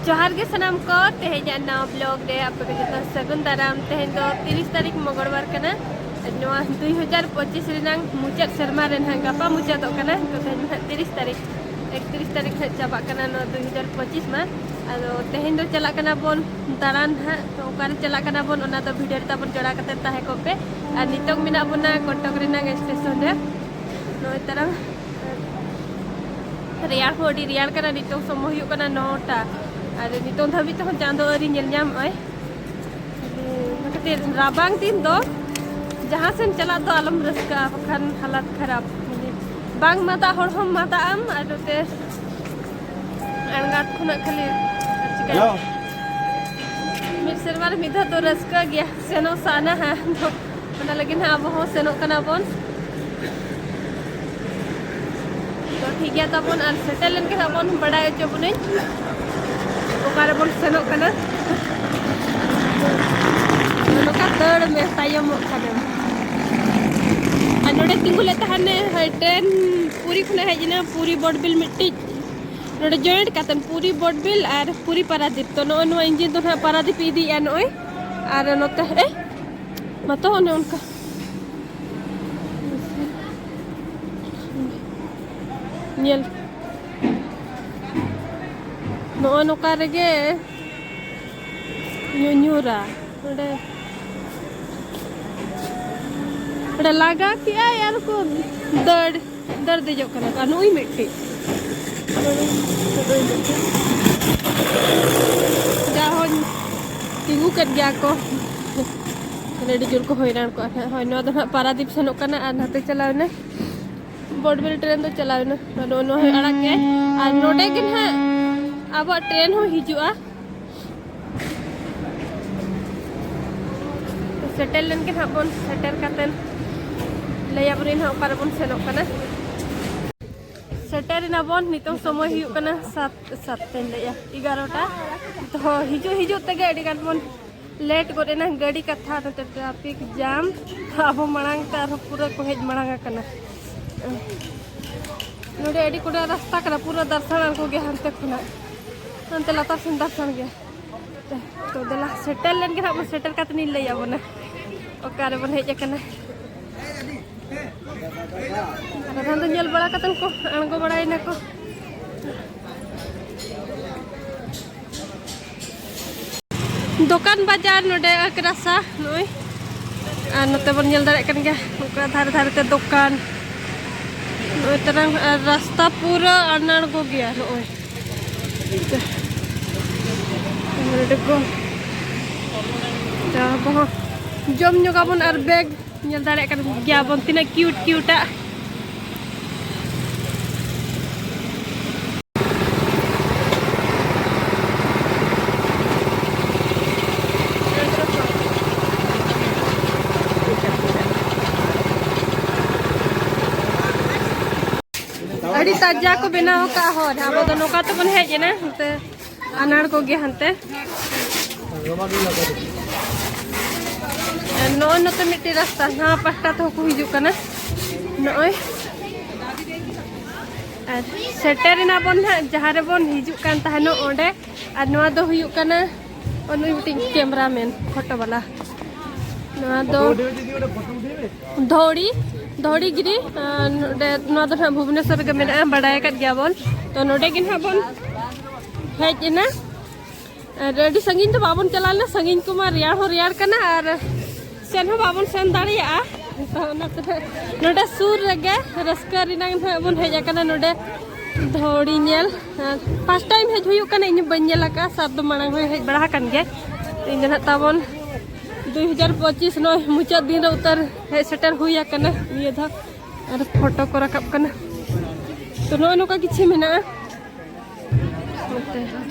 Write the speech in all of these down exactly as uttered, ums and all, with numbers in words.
ᱡᱚᱦᱟᱨ ᱜᱮ ᱥᱟᱱᱟᱢ ᱠᱚ, ᱛᱮᱦᱮᱧᱟᱜ ᱱᱟᱣᱟ vlog ᱨᱮ ᱟᱯᱮ ᱠᱚ ᱡᱚᱛᱚ ᱥᱟᱹᱜᱩᱱ ᱫᱟᱨᱟᱢ᱾ ᱛᱮᱦᱮᱧ ᱫᱚ ᱛᱤᱨᱤᱥ ᱛᱟᱹᱨᱤᱠᱷ ᱢᱚᱝᱜᱚᱞᱵᱟᱨ ᱠᱟᱱᱟ᱾ ᱱᱚᱣᱟ ᱫᱩᱭ ᱦᱟᱡᱟᱨ ᱯᱚᱸᱪᱤᱥ ᱨᱮᱱᱟᱝ ᱢᱩᱪᱟᱹᱫ ᱥᱮᱨᱢᱟ ᱨᱮ ᱱᱟᱦᱟᱜ ᱜᱟᱯᱟ ᱢᱩᱪᱟᱹᱫᱚᱜ ᱠᱟᱱᱟ᱾ ᱛᱚ ᱛᱮᱦᱮᱧ ᱱᱟᱦᱟᱜ ᱛᱤᱨᱤᱥ ᱛᱟᱹᱨᱤᱠᱷ, ᱮᱠᱛᱤᱨᱤᱥ ᱛᱟᱹᱨᱤᱠᱷ ᱱᱟᱦᱟᱜ ᱪᱟᱵᱟᱜ ᱠᱟᱱᱟ ᱱᱚᱣᱟ ᱫᱩᱭ ᱦᱟᱡᱟᱨ ᱯᱚᱸᱪᱤᱥ ᱢᱟ᱾ ᱟᱫᱚ ᱛᱮᱦᱮᱧ ᱫᱚ ᱪᱟᱞᱟᱜ ᱠᱟᱱᱟ ᱵᱚᱱ ᱫᱟᱬᱟᱱ ᱱᱟᱦᱟᱜ᱾ ᱛᱚ ᱚᱠᱟᱨᱮ ᱪᱟᱞᱟᱜ ᱠᱟᱱᱟ ᱵᱚᱱ, ᱚᱱᱟ ᱫᱚ video ᱨᱮ ᱛᱟᱵᱚᱱ ᱡᱚᱲᱟᱣ ᱠᱟᱛᱮ ᱛᱟᱦᱮᱸ ᱠᱚᱜ ᱯᱮ᱾ ᱟᱨ ᱱᱤᱛᱚᱝ ᱢᱮᱱᱟᱜ ᱵᱚᱱᱟ ᱠᱚᱴᱚᱠ ᱨᱮᱱᱟᱝ ᱥᱴᱮᱥᱚᱱ ᱨᱮ᱾ ᱱᱚᱜᱼᱚᱭ ᱛᱟᱨᱟ ᱨᱮᱭᱟᱲ ᱦᱚᱸ ᱟᱹᱰᱤ ᱨᱮᱭᱟᱲ ᱠᱟᱱᱟ᱾ ᱱᱤᱛᱚᱝ ᱥᱚᱢᱚᱭ ᱦᱩᱭᱩᱜ ᱠᱟᱱᱟ ᱱᱚᱴᱟ᱾ ᱟᱨ ᱱᱤᱛᱚᱝ ᱫᱷᱟᱹᱵᱤᱡ ᱛᱮᱦᱚᱸ ᱪᱟᱸᱫᱚ ᱟᱹᱣᱨᱤ ᱧᱮᱞ ᱧᱟᱢᱚᱜᱼᱟᱭ᱾ ᱚᱱᱟ ᱠᱷᱟᱹᱛᱤᱨ ᱨᱟᱵᱟᱝ ᱫᱤᱱ ᱫᱚ ᱡᱟᱦᱟᱸ ᱥᱮᱱ ᱪᱟᱞᱟᱜ ᱫᱚ ᱟᱞᱚᱢ ᱨᱟᱹᱥᱠᱟᱹᱜᱼᱟ, ᱵᱟᱠᱷᱟᱱ ᱦᱟᱞᱟᱛ ᱠᱷᱟᱨᱟᱯ᱾ ᱵᱟᱝ ᱢᱟᱫᱟᱜ ᱦᱚᱲ ᱦᱚᱸᱢ ᱢᱟᱫᱟᱜ ᱟᱢ, ᱟᱨ ᱱᱚᱛᱮ ᱟᱬᱜᱟᱛ ᱠᱷᱚᱱᱟᱜ ᱠᱷᱟᱹᱞᱤ ᱪᱤᱠᱟᱹᱭᱟ? ᱦᱮᱞᱳ᱾ ᱢᱤᱫ ᱥᱮᱨᱢᱟ ᱨᱮ ᱢᱤᱫ ᱫᱷᱟᱣ ᱫᱚ ᱨᱟᱹᱥᱠᱟᱹ ᱜᱮᱭᱟ, ᱥᱮᱱᱚᱜ ᱥᱟᱱᱟᱣᱟ᱾ ᱚᱱᱟ ᱞᱟᱹᱜᱤᱫ ᱦᱟᱸᱜ ᱟᱵᱚ ᱦᱚᱸ ᱥᱮᱱᱚᱜ ᱠᱟᱱᱟ ᱵᱚᱱ᱾ ᱛᱚ ᱴᱷᱤᱠ ᱜᱮᱭᱟ ᱛᱟᱵᱚᱱ, ᱟᱨ ᱥᱮᱴᱮᱨ ᱞᱮᱱ ᱜᱮ ᱦᱟᱸᱜ ᱵᱚᱱ ᱵᱟᱲᱟᱭ ᱦᱚᱪᱚ ᱵᱚᱱᱟᱹᱧ ᱚᱠᱟ ᱨᱮᱵᱚᱱ ᱥᱮᱱᱚᱜ ᱠᱟᱱᱟ᱾ ᱱᱚᱝᱠᱟ ᱫᱟᱹᱲ ᱢᱮ, ᱛᱟᱭᱚᱢᱚᱜ ᱠᱟᱱᱟᱢ᱾ ᱟᱨ ᱱᱚᱰᱮ ᱛᱤᱸᱜᱩ ᱞᱮ ᱛᱟᱦᱮᱱ, ᱦᱳᱭ, ᱴᱨᱮᱱ ᱯᱩᱨᱤ ᱠᱷᱚᱱᱟᱜ ᱦᱮᱡ ᱮᱱᱟ, ᱯᱩᱨᱤ ᱵᱚᱰᱵᱤᱞ ᱢᱤᱫᱴᱤᱡ ᱱᱚᱰᱮ joint ᱠᱟᱛᱮᱱ, ᱯᱩᱨᱤ ᱵᱚᱰᱵᱤᱞ ᱟᱨ ᱯᱩᱨᱤ ᱯᱟᱨᱟᱫᱤᱯ᱾ ᱛᱚ ᱱᱚᱜᱼᱚᱭ ᱱᱚᱣᱟ engine ᱫᱚ ᱱᱟᱦᱟᱜ ᱯᱟᱨᱟᱫᱤᱯ ᱤᱫᱤᱭᱮᱫᱼᱟ ᱱᱚᱜᱼᱚᱭ᱾ ᱟᱨ ᱱᱚᱛᱮ, ᱮ, ᱢᱟᱛᱚ ᱚᱱᱮ ᱚᱱᱠᱟ᱾ ᱧᱮᱞ, ᱱᱚᱜᱼᱚ ᱱᱚᱝᱠᱟ ᱨᱮᱜᱮ ᱧᱩᱧᱩᱨᱟ᱾ ᱱᱚᱰᱮ, ᱱᱚᱰᱮ ᱞᱟᱜᱟ ᱠᱮᱜᱼᱟᱭ ᱟᱨ ᱠᱚ ᱫᱟᱹᱲ, ᱫᱟᱹᱲ ᱫᱮᱡᱚᱜ ᱠᱟᱱᱟ ᱠᱚ᱾ ᱟᱨ ᱱᱩᱭ ᱢᱤᱫᱴᱤᱡ, ᱱᱩᱭ ᱢᱤᱫᱴᱤᱡ᱾ ᱡᱟ ᱦᱚᱸ ᱛᱤᱸᱜᱩ ᱠᱮᱫ ᱜᱮᱭᱟ ᱠᱚ᱾ ᱛᱟᱦᱞᱮ ᱟᱹᱰᱤ ᱡᱳᱨ ᱠᱚ ᱦᱚᱭᱨᱟᱱ ᱠᱚᱜᱼᱟ ᱱᱟᱦᱟᱜ᱾ ᱦᱳᱭ, ᱱᱚᱣᱟ ᱫᱚ ᱱᱟᱦᱟᱜ ᱯᱟᱨᱟᱫᱤᱯ ᱥᱮᱱᱚᱜ ᱠᱟᱱᱟ ᱟᱨ ᱱᱟᱛᱮ ᱪᱟᱞᱟᱣ ᱮᱱᱟ ᱵᱚᱰᱵᱤᱞ ᱴᱨᱮᱱ ᱫᱚ ᱪᱟᱞᱟᱣ ᱮᱱᱟ᱾ ᱱᱚᱜᱼᱚ ᱱᱚᱣᱟ ᱦᱚᱸᱭ ᱟᱲᱟᱜ ᱠᱮᱜᱼᱟᱭ᱾ ᱟᱨ ᱱᱚᱰᱮ ᱜᱮ ᱱᱟᱦᱟᱜ ᱟᱵᱚᱣᱟᱜ ᱴᱨᱮᱱ ᱦᱚᱸ ᱦᱤᱡᱩᱜᱼᱟ᱾ ᱥᱮᱴᱮᱨ ᱞᱮᱱ ᱜᱮ ᱱᱟᱦᱟᱜ ᱵᱚᱱ, ᱥᱮᱴᱮᱨ ᱠᱟᱛᱮᱱ ᱞᱟᱹᱭ ᱟᱵᱚᱱᱟᱹᱧ ᱱᱟᱦᱟᱜ ᱚᱠᱟ ᱨᱮᱵᱚᱱ ᱥᱮᱱᱚᱜ ᱠᱟᱱᱟ᱾ ᱥᱮᱴᱮᱨ ᱮᱱᱟ ᱵᱚᱱ, ᱱᱤᱛᱚᱝ ᱥᱚᱢᱚᱭ ᱦᱩᱭᱩᱜ ᱠᱟᱱᱟ ᱥᱟᱛ, ᱥᱟᱛ ᱛᱮᱧ ᱞᱟᱹᱭᱮᱜᱼᱟ, ᱮᱜᱟᱨᱚᱴᱟ᱾ ᱛᱚ ᱦᱤᱡᱩᱜ ᱦᱤᱡᱩᱜ ᱛᱮᱜᱮ ᱟᱹᱰᱤ ᱜᱟᱱ ᱵᱚᱱ late ᱜᱚᱫ ᱮᱱᱟ᱾ ᱜᱟᱹᱰᱤ ᱠᱟᱛᱷᱟ, ᱱᱚᱛᱮ traffic jam, ᱟᱵᱚ ᱢᱟᱲᱟᱝ ᱛᱮ ᱟᱨᱦᱚᱸ ᱯᱩᱨᱟᱹ ᱠᱚ ᱦᱮᱡ ᱢᱟᱲᱟᱝ ᱟᱠᱟᱱᱟ᱾ ᱱᱚᱰᱮ ᱟᱹᱰᱤ ᱠᱚᱰᱟ ᱨᱟᱥᱛᱟ ᱠᱟᱱᱟ, ᱯᱩᱨᱟᱹ ᱫᱟᱨᱥᱟᱲ ᱟᱬᱜᱚ ᱜᱮ ᱦᱟᱱᱛᱮ ᱠᱷᱚᱱᱟᱜ᱾ ᱦᱟᱱᱛᱮ ᱞᱟᱛᱟᱨ ᱥᱮᱱ ᱫᱟᱨᱥᱟᱱ ᱜᱮ᱾ ᱛᱚ ᱫᱮᱞᱟ, ᱥᱮᱴᱮᱨ ᱞᱮᱱ ᱜᱮ ᱱᱟᱦᱟᱜ ᱵᱚᱱ, ᱥᱮᱴᱮᱨ ᱠᱟᱛᱮ ᱤᱧ ᱞᱟᱹᱭ ᱟᱵᱚᱱᱟ ᱚᱠᱟ ᱨᱮᱵᱚᱱ ᱦᱮᱡ ᱟᱠᱟᱱᱟ᱾ ᱟᱨ ᱟᱫᱷᱟᱱ ᱫᱚ ᱧᱮᱞ ᱵᱟᱲᱟ ᱠᱟᱛᱮᱱ ᱠᱚ ᱟᱬᱜᱚ ᱵᱟᱲᱟᱭᱮᱱᱟ ᱠᱚ᱾ ᱫᱚᱠᱟᱱ ᱵᱟᱡᱟᱨ ᱱᱚᱰᱮ ᱟᱠ ᱨᱟᱥᱟ ᱱᱚᱜᱼᱚᱭ᱾ ᱟᱨ ᱱᱚᱛᱮ ᱵᱚᱱ ᱧᱮᱞ ᱫᱟᱲᱮᱭᱟᱜ ᱠᱟᱱ ᱜᱮᱭᱟ, ᱚᱱᱠᱟ ᱫᱷᱟᱨᱮ ᱫᱷᱟᱨᱮ ᱛᱮ ᱫᱚᱠᱟᱱ᱾ ᱱᱚᱜᱼᱚᱭ ᱛᱟᱨᱟᱝ, ᱟᱨ ᱨᱟᱥᱛᱟ ᱯᱩᱨᱟᱹ ᱟᱱᱟᱲᱜᱚ ᱜᱮᱭᱟ ᱱᱚᱜᱼᱚᱭ᱾ ᱱᱚᱰᱮ ᱠᱚ ᱪᱟ ᱠᱚᱦᱚᱸ ᱡᱚᱢ ᱧᱚᱜᱟᱵᱚᱱ ᱟᱨ ᱵᱮᱜᱽ ᱧᱮᱞ ᱫᱟᱲᱮᱭᱟᱜ ᱠᱟᱱ ᱜᱮᱭᱟ ᱵᱚᱱ ᱛᱤᱱᱟᱹᱜ ᱠᱤᱭᱩᱴ ᱠᱤᱭᱩᱴᱟᱜ᱾ ᱟᱹᱰᱤ ᱛᱟᱡᱟ ᱠᱚ ᱵᱮᱱᱟᱣ ᱟᱠᱟᱫ ᱦᱚᱨ᱾ ᱟᱵᱚ ᱫᱚ ᱱᱚᱝᱠᱟ ᱛᱮᱵᱚᱱ ᱦᱮᱡ ᱮᱱᱟ ᱱᱚᱛᱮ ᱟᱱᱟᱲ ᱠᱚᱜᱮ ᱦᱟᱱᱛᱮ᱾ ᱟᱨ ᱱᱚᱜᱼᱚᱭ ᱱᱚᱛᱮ ᱢᱤᱫᱴᱮᱡ ᱨᱟᱥᱛᱟ ᱱᱟᱣᱟ ᱯᱟᱦᱴᱟ ᱛᱮᱦᱚᱸ ᱠᱚ ᱦᱤᱡᱩᱜ ᱠᱟᱱᱟ᱾ ᱱᱚᱜᱼᱚᱭ ᱟᱨ ᱥᱮᱴᱮᱨ ᱮᱱᱟ ᱵᱚᱱ ᱱᱟᱦᱟᱜ ᱡᱟᱦᱟᱸ ᱨᱮᱵᱚᱱ ᱦᱤᱡᱩᱜ ᱠᱟᱱ ᱛᱟᱦᱮᱱᱚᱜ ᱚᱸᱰᱮ᱾ ᱟᱨ ᱱᱚᱣᱟ ᱫᱚ ᱦᱩᱭᱩᱜ ᱠᱟᱱᱟ ᱱᱩᱭ ᱢᱤᱫᱴᱤᱡ ᱠᱮᱢᱨᱟ ᱢᱮᱱ, ᱯᱷᱳᱴᱳ ᱵᱟᱞᱟ᱾ ᱱᱚᱣᱟ ᱫᱚ ᱫᱷᱚᱲᱤ, ᱫᱷᱚᱲᱤ ᱜᱤᱨᱤ᱾ ᱟᱨ ᱱᱚᱰᱮ, ᱱᱚᱣᱟ ᱫᱚ ᱱᱟᱦᱟᱜ ᱵᱷᱩᱵᱽᱱᱮᱥᱚᱨ ᱨᱮᱜᱮ ᱢᱮᱱᱟᱜᱼᱟ, ᱵᱟᱰᱟᱭ ᱟᱠᱟᱫ ᱜᱮᱭᱟ ᱵᱚᱱ᱾ ᱛᱚ ᱱᱚᱰᱮ ᱜᱮ ᱱᱟᱦᱟᱜ ᱵᱚᱱ ᱦᱮᱡ ᱮᱱᱟ᱾ ᱟᱨ ᱟᱹᱰᱤ ᱥᱟᱺᱜᱤᱧ ᱫᱚ ᱵᱟᱵᱚᱱ ᱪᱟᱞᱟᱣ ᱞᱮᱱᱟ, ᱥᱟᱺᱜᱤᱧ ᱠᱚᱢᱟ ᱨᱮᱭᱟᱲ ᱦᱚᱸ ᱨᱮᱭᱟᱲ ᱠᱟᱱᱟ ᱟᱨ ᱥᱮᱱ ᱦᱚᱸ ᱵᱟᱵᱚᱱ ᱥᱮᱱ ᱫᱟᱲᱮᱭᱟᱜᱼᱟ᱾ ᱛᱚ ᱚᱱᱟᱛᱮ ᱱᱚᱰᱮ ᱥᱩᱨ ᱨᱮᱜᱮ ᱨᱟᱹᱥᱠᱟᱹ ᱨᱮᱱᱟᱜ ᱱᱟᱦᱟᱜ ᱵᱚᱱ ᱦᱮᱡ ᱟᱠᱟᱱᱟ ᱱᱚᱰᱮ ᱫᱷᱚᱲᱤ ᱧᱮᱞ᱾ ᱯᱷᱟᱥᱴ ᱴᱟᱭᱤᱢ ᱦᱮᱡ ᱦᱩᱭᱩᱜ ᱠᱟᱱᱟ, ᱤᱧ ᱦᱚᱸ ᱵᱟᱹᱧ ᱧᱮᱞ ᱟᱠᱟᱫᱼᱟ, ᱥᱟᱨ ᱫᱚ ᱢᱟᱲᱟᱝ ᱦᱚᱸᱭ ᱦᱮᱡ ᱵᱟᱲᱟ ᱟᱠᱟᱱ ᱜᱮᱭᱟ᱾ ᱤᱧ ᱫᱚ ᱱᱟᱦᱟᱜ ᱛᱟᱵᱚᱱ ᱫᱩᱭ ᱦᱟᱡᱟᱨ ᱯᱚᱸᱪᱤᱥ ᱱᱚᱜᱼᱚᱭ ᱢᱩᱪᱟᱹᱫ ᱫᱤᱱ ᱨᱮ ᱩᱛᱟᱹᱨ ᱦᱮᱡ ᱥᱮᱴᱮᱨ ᱦᱩᱭ ᱟᱠᱟᱱᱟ ᱱᱤᱭᱟᱹ ᱫᱷᱟᱣ᱾ ᱟᱨ ᱯᱷᱳᱴᱳ ᱠᱚ ᱨᱟᱠᱟᱵ ᱠᱟᱱᱟ᱾ ᱛᱚ ᱱᱚᱜᱼᱚᱭ ᱱᱚᱝᱠᱟ ᱠᱤᱪᱷᱩ ᱢᱮᱱᱟᱜᱼᱟ᱾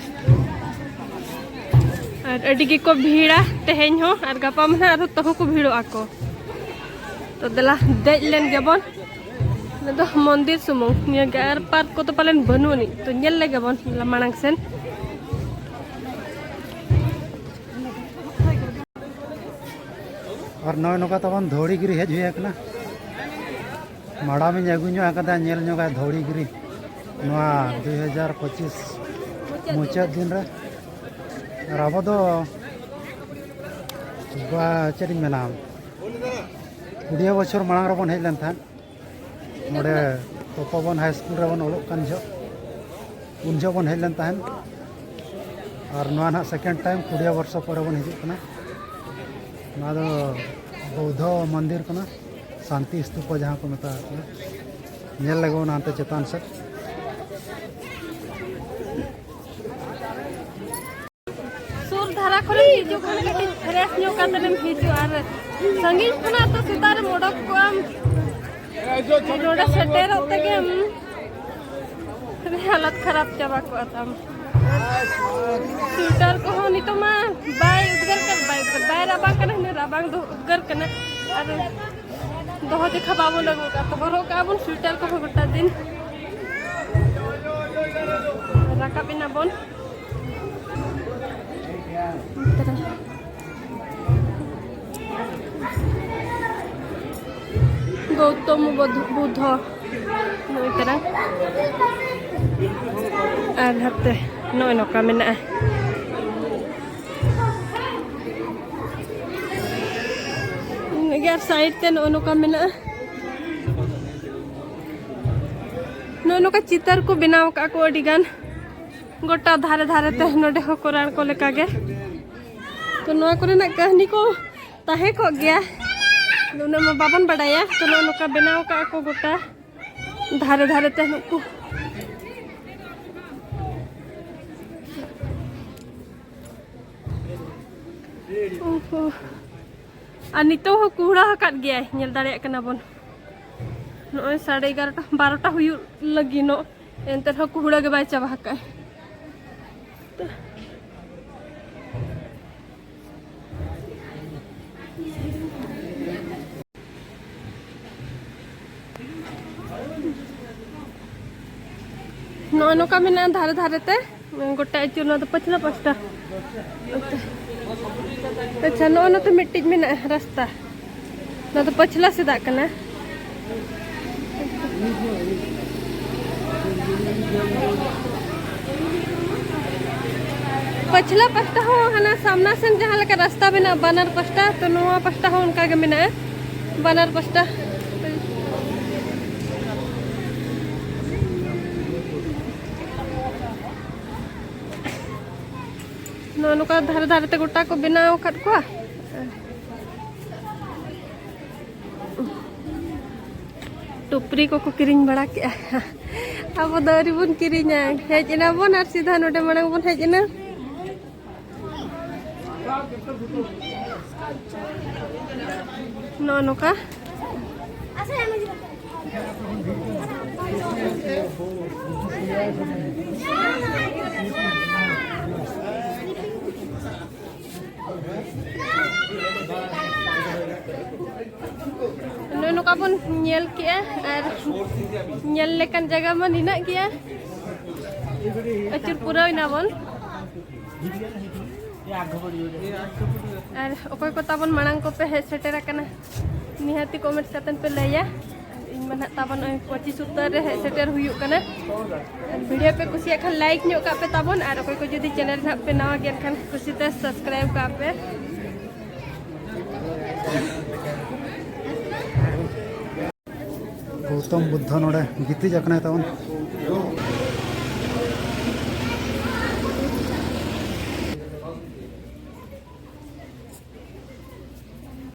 ᱟᱨ ᱟᱹᱰᱤ ᱜᱮᱠᱚ ᱵᱷᱤᱲᱟ ᱛᱮᱦᱮᱧ ᱦᱚᱸ, ᱟᱨ ᱜᱟᱯᱟ ᱢᱟ ᱱᱟᱦᱟᱜ ᱟᱨᱦᱚᱸ ᱛᱟᱹᱦᱩ ᱠᱚ ᱵᱷᱤᱲᱚᱜ ᱟᱠᱚ᱾ ᱛᱚ ᱫᱮᱞᱟ ᱫᱮᱡ ᱞᱮᱱ ᱜᱮᱵᱚᱱ᱾ ᱱᱚᱣᱟ ᱫᱚ ᱢᱚᱱᱫᱤᱨ ᱥᱩᱢᱩᱝ ᱱᱤᱭᱟᱹ ᱜᱮ, ᱟᱨ ᱯᱟᱨᱠ ᱠᱚᱫᱚ ᱯᱟᱞᱮᱱ ᱵᱟᱹᱱᱩᱜ ᱟᱹᱱᱤᱡ᱾ ᱛᱚ ᱧᱮᱞ ᱞᱮᱜᱮ ᱵᱚᱱ ᱢᱟᱲᱟᱝ ᱥᱮᱱ᱾ ᱟᱨ ᱱᱚᱜᱼᱚᱭ ᱱᱚᱝᱠᱟ ᱛᱟᱵᱚᱱ ᱫᱷᱚᱲᱤᱜᱤᱨᱤ ᱦᱮᱡ ᱦᱩᱭ ᱟᱠᱟᱱᱟ᱾ ᱢᱟᱲᱟᱝ ᱤᱧ ᱟᱹᱜᱩ ᱧᱚᱜ ᱟᱠᱟᱫᱟ, ᱧᱮᱞ ᱧᱚᱜᱟ ᱫᱷᱚᱲᱤᱜᱤᱨᱤ ᱱᱚᱣᱟ ᱫᱩᱭ ᱦᱟᱡᱟᱨ ᱯᱚᱸᱪᱤᱥ᱾ ᱢᱩᱪᱟᱹᱫ ᱫᱤᱱ ᱨᱮ᱾ ᱟᱨ ᱟᱵᱚ ᱫᱚ ᱵᱟ-, ᱪᱮᱫ ᱤᱧ ᱢᱮᱱᱟ, ᱠᱩᱲᱤ ᱵᱚᱪᱷᱚᱨ ᱢᱟᱲᱟᱝ ᱨᱮᱵᱚᱱ ᱦᱮᱡ ᱞᱮᱱ ᱛᱟᱦᱮᱸᱫ, ᱱᱚᱰᱮ ᱛᱚᱯᱚᱵᱚᱱ ᱦᱟᱭ ᱥᱠᱩᱞ ᱨᱮᱵᱚᱱ ᱚᱞᱚᱜ ᱠᱟᱱ ᱡᱚᱦᱚᱜ, ᱩᱱ ᱡᱚᱦᱚᱜ ᱵᱚᱱ ᱦᱮᱡ ᱞᱮᱱ ᱛᱟᱦᱮᱸᱫ᱾ ᱟᱨ ᱱᱚᱣᱟ ᱱᱟᱦᱟᱜ ᱥᱮᱠᱮᱱᱰ ᱴᱟᱭᱤᱢ, ᱠᱩᱲᱤ ᱵᱚᱨᱥᱚ ᱯᱚᱨᱮ ᱵᱚᱱ ᱦᱤᱡᱩᱜ ᱠᱟᱱᱟ᱾ ᱱᱚᱣᱟ ᱫᱚ ᱵᱳᱫᱽᱫᱷᱚ ᱢᱚᱱᱫᱤᱨ ᱠᱟᱱᱟ, ᱥᱟᱱᱛᱤ ᱥᱛᱩᱯᱟ ᱡᱟᱦᱟᱸ ᱠᱚ ᱢᱮᱛᱟᱜ ᱠᱟᱱᱟ᱾ ᱧᱮᱞ ᱞᱮᱜᱮ ᱵᱚᱱ ᱦᱟᱱᱛᱮ ᱪᱮᱛᱟᱱ ᱥᱮᱫ᱾ ᱥᱩᱨ ᱫᱷᱟᱨᱟ ᱠᱚᱨᱮᱢ ᱦᱤᱡᱩᱜ ᱠᱷᱟᱱ ᱠᱟᱹᱴᱤᱡ ᱯᱷᱨᱮᱥ ᱧᱚᱜ ᱠᱟᱛᱮᱢ ᱦᱤᱡᱩᱜᱼᱟ, ᱟᱨ ᱥᱟᱺᱜᱤᱧ ᱠᱷᱚᱱᱟᱜ ᱫᱚ ᱥᱮᱛᱟᱜ ᱨᱮᱢ ᱚᱰᱚᱠ ᱠᱚᱜᱼᱟᱢ, ᱱᱚᱰᱮ ᱥᱮᱴᱮᱨᱚᱜ ᱛᱮᱜᱮᱢ ᱦᱟᱞᱚᱛ ᱠᱷᱟᱨᱟᱯ ᱪᱟᱵᱟ ᱠᱚᱜᱼᱟ ᱛᱟᱢ᱾ ᱥᱩᱭᱮᱴᱟᱨ ᱠᱚᱦᱚᱸ ᱱᱤᱛᱚᱜ ᱢᱟ ᱵᱟᱭ ᱩᱫᱽᱜᱟᱹᱨ ᱠᱟᱱ, ᱵᱟᱭ ᱩᱫᱽᱜᱟᱹᱨ, ᱵᱟᱭ ᱨᱟᱵᱟᱝ ᱠᱟᱱᱟ, ᱦᱤᱱᱟᱹ ᱨᱟᱵᱟᱝ ᱫᱚ ᱩᱫᱽᱜᱟᱹᱨ ᱠᱟᱱᱟ᱾ ᱟᱨ ᱫᱚᱦᱚ ᱡᱚᱠᱷᱟ ᱵᱟᱵᱚᱱ ᱟᱹᱜᱩ ᱠᱟᱜᱼᱟ, ᱛᱚ ᱦᱚᱨᱚᱜ ᱠᱟᱜᱼᱟ ᱵᱚᱱ ᱥᱩᱭᱮᱴᱟᱨ ᱠᱚᱦᱚᱸ ᱜᱚᱴᱟ ᱫᱤᱱ᱾ ᱨᱟᱠᱟᱵ ᱮᱱᱟ ᱵᱚᱱ᱾ ᱜᱳᱛᱚᱢ ᱵᱩᱫᱷ-, ᱵᱩᱫᱷᱚ ᱱᱩᱭ ᱛᱟᱨᱟ᱾ ᱟᱨ ᱦᱟᱯᱮ, ᱱᱚᱜᱼᱚᱭ ᱱᱚᱝᱠᱟ ᱢᱮᱱᱟᱜᱼᱟ᱾ ᱤᱱᱟᱹᱜᱮ ᱟᱨ ᱥᱟᱭᱤᱰ ᱛᱮ ᱱᱚᱜᱼᱚᱭ ᱱᱚᱝᱠᱟ ᱢᱮᱱᱟᱜᱼᱟ᱾ ᱱᱚᱜᱼᱚᱭ ᱱᱚᱝᱠᱟ ᱪᱤᱛᱟᱹᱨ ᱠᱚ ᱵᱮᱱᱟᱣ ᱟᱠᱟᱫ ᱠᱚ ᱟᱹᱰᱤ ᱜᱟᱱ᱾ ᱜᱚᱴᱟ ᱫᱷᱟᱨᱮ ᱫᱷᱟᱨᱮ ᱛᱮ ᱱᱚᱰᱮ ᱦᱚᱸ ᱠᱚᱨᱟᱲ ᱠᱚ ᱞᱮᱠᱟ ᱜᱮ᱾ ᱛᱚ ᱱᱚᱣᱟ ᱠᱚᱨᱮᱱᱟᱜ ᱠᱟᱹᱦᱱᱤ ᱠᱚ ᱛᱟᱦᱮᱸ ᱠᱚᱜ ᱜᱮᱭᱟ, ᱟᱫᱚ ᱩᱱᱟᱹᱜ ᱢᱟ ᱵᱟᱵᱚᱱ ᱵᱟᱰᱟᱭᱟ᱾ ᱛᱚ ᱱᱚᱜᱼᱚ ᱱᱚᱝᱠᱟ ᱵᱮᱱᱟᱣ ᱠᱟᱜᱼᱟ ᱠᱚ ᱜᱚᱴᱟ ᱫᱷᱟᱨᱮ ᱫᱷᱟᱨᱮ ᱛᱮ ᱱᱩᱠᱩ᱾ ᱳᱦᱳ᱾ ᱟᱨ ᱱᱤᱛᱚᱜ ᱦᱚᱸ ᱠᱩᱦᱲᱟ ᱟᱠᱟᱫ ᱜᱮᱭᱟᱭ, ᱧᱮᱞ ᱫᱟᱲᱮᱭᱟᱜ ᱠᱟᱱᱟ ᱵᱚᱱ᱾ ᱱᱚᱜᱼᱚᱭ ᱥᱟᱲᱮ ᱮᱜᱟᱨᱚᱴᱟ, ᱵᱟᱨᱚᱴᱟ ᱦᱩᱭᱩᱜ ᱞᱟᱹᱜᱤᱫᱚᱜ, ᱮᱱᱛᱮ ᱨᱮᱦᱚᱸ ᱠᱩᱦᱲᱟᱹ ᱜᱮ ᱵᱟᱭ ᱪᱟᱵᱟ ᱟᱠᱟᱫ᱾ ᱱᱚᱜᱼᱚᱭ ᱱᱚᱝᱠᱟ ᱢᱮᱱᱟᱜᱼᱟ ᱫᱷᱟᱨᱮ ᱫᱷᱟᱨᱮ ᱛᱮ ᱜᱚᱴᱟ ᱟᱹᱪᱩᱨ᱾ ᱱᱚᱣᱟ ᱫᱚ ᱯᱟᱹᱪᱷᱞᱟᱹ ᱯᱟᱥᱴᱟ᱾ ᱟᱪᱪᱷᱟ, ᱱᱚᱜᱼᱚᱭ ᱱᱚᱛᱮ ᱢᱤᱫᱴᱤᱡ ᱢᱮᱱᱟᱜᱼᱟ ᱨᱟᱥᱛᱟ, ᱱᱚᱣᱟ ᱫᱚ ᱯᱟᱹᱪᱷᱞᱟᱹ ᱥᱮᱫᱟᱜ ᱠᱟᱱᱟ᱾ ᱯᱟᱪᱷᱞᱟ ᱯᱟᱥᱴᱟ ᱦᱚᱸ ᱦᱟᱱᱟ ᱥᱟᱢᱱᱟ ᱥᱮᱱ ᱡᱟᱦᱟᱸ ᱞᱮᱠᱟ ᱨᱟᱥᱛᱟ ᱢᱮᱱᱟᱜᱼᱟ ᱵᱟᱱᱟᱨ ᱯᱟᱥᱴᱟ, ᱛᱚ ᱱᱚᱣᱟ ᱯᱟᱥᱴᱟ ᱦᱚᱸ ᱚᱱᱠᱟ ᱜᱮ ᱢᱮᱱᱟᱜᱼᱟ ᱵᱟᱱᱟᱨ ᱯᱟᱥᱴᱟ᱾ ᱱᱚᱜᱼᱚ ᱱᱚᱝᱠᱟ ᱫᱷᱟᱨᱮ ᱫᱷᱟᱨᱮ ᱛᱮ ᱜᱚᱴᱟ ᱠᱚ ᱵᱮᱱᱟᱣ ᱟᱠᱟᱫ ᱠᱚᱣᱟ᱾ ᱴᱩᱯᱨᱤ ᱠᱚᱠᱚ ᱠᱤᱨᱤᱧ ᱵᱟᱲᱟ ᱠᱮᱜᱼᱟ᱾ ᱟᱵᱚ ᱫᱚ ᱟᱹᱣᱨᱤ ᱵᱚᱱ ᱠᱤᱨᱤᱧᱟ, ᱦᱮᱡ ᱮᱱᱟ ᱵᱚᱱ ᱟᱨ ᱥᱤᱫᱷᱟ ᱱᱚᱰᱮ ᱢᱟᱲᱟᱝ ᱵᱚᱱ ᱦᱮᱡ ᱮᱱᱟ᱾ ᱱᱚᱜᱼᱚ ᱱᱚᱝᱠᱟ᱾ ᱱᱚᱜᱼᱚ ᱱᱚᱝᱠᱟ ᱵᱚᱱ ᱧᱮᱞ ᱠᱮᱜᱼᱟ ᱟᱨ ᱧᱮᱞ ᱞᱮᱠᱟᱱ ᱡᱟᱭᱜᱟ ᱢᱟ ᱱᱤᱱᱟᱹᱜ ᱜᱮᱭᱟ᱾ ᱟᱹᱪᱩᱨ ᱯᱩᱨᱟᱹᱣ ᱮᱱᱟ ᱵᱚᱱ᱾ ᱟᱨ ᱚᱠᱚᱭ ᱠᱚ ᱛᱟᱵᱚᱱ ᱢᱟᱲᱟᱝ ᱠᱚᱯᱮ ᱦᱮᱡ ᱥᱮᱴᱮᱨ ᱟᱠᱟᱱᱟ, ᱱᱤᱦᱟᱹᱛᱤ comment ᱠᱟᱛᱮᱱ ᱯᱮ ᱞᱟᱹᱭᱟ᱾ ᱤᱧ ᱢᱟ ᱱᱟᱦᱟᱜ ᱛᱟᱵᱚᱱ ᱱᱚᱜᱼᱚᱭ ᱯᱚᱸᱪᱤᱥ ᱩᱛᱟᱹᱨ ᱨᱮ ᱦᱮᱡ ᱥᱮᱴᱮᱨ ᱦᱩᱭᱩᱜ ᱠᱟᱱᱟ᱾ ᱟᱨ video ᱯᱮ ᱠᱩᱥᱤᱭᱟᱜ ᱠᱷᱟᱱ like ᱧᱚᱜ ᱠᱟᱜ ᱯᱮ ᱛᱟᱵᱚᱱ, ᱟᱨ ᱚᱠᱚᱭ ᱠᱚ ᱡᱩᱫᱤ channel ᱨᱮ ᱱᱟᱦᱟᱜ ᱯᱮ ᱱᱟᱣᱟ ᱜᱮᱭᱟ ᱮᱱᱠᱷᱟᱱ ᱠᱩᱥᱤᱛᱮ subscribe ᱠᱟᱜ ᱯᱮ᱾ ᱜᱳᱣᱛᱚᱢ ᱵᱩᱫᱽᱫᱷᱚ ᱱᱚᱰᱮ ᱜᱤᱛᱤᱡ ᱟᱠᱟᱱᱟᱭ ᱛᱟᱵᱚᱱ᱾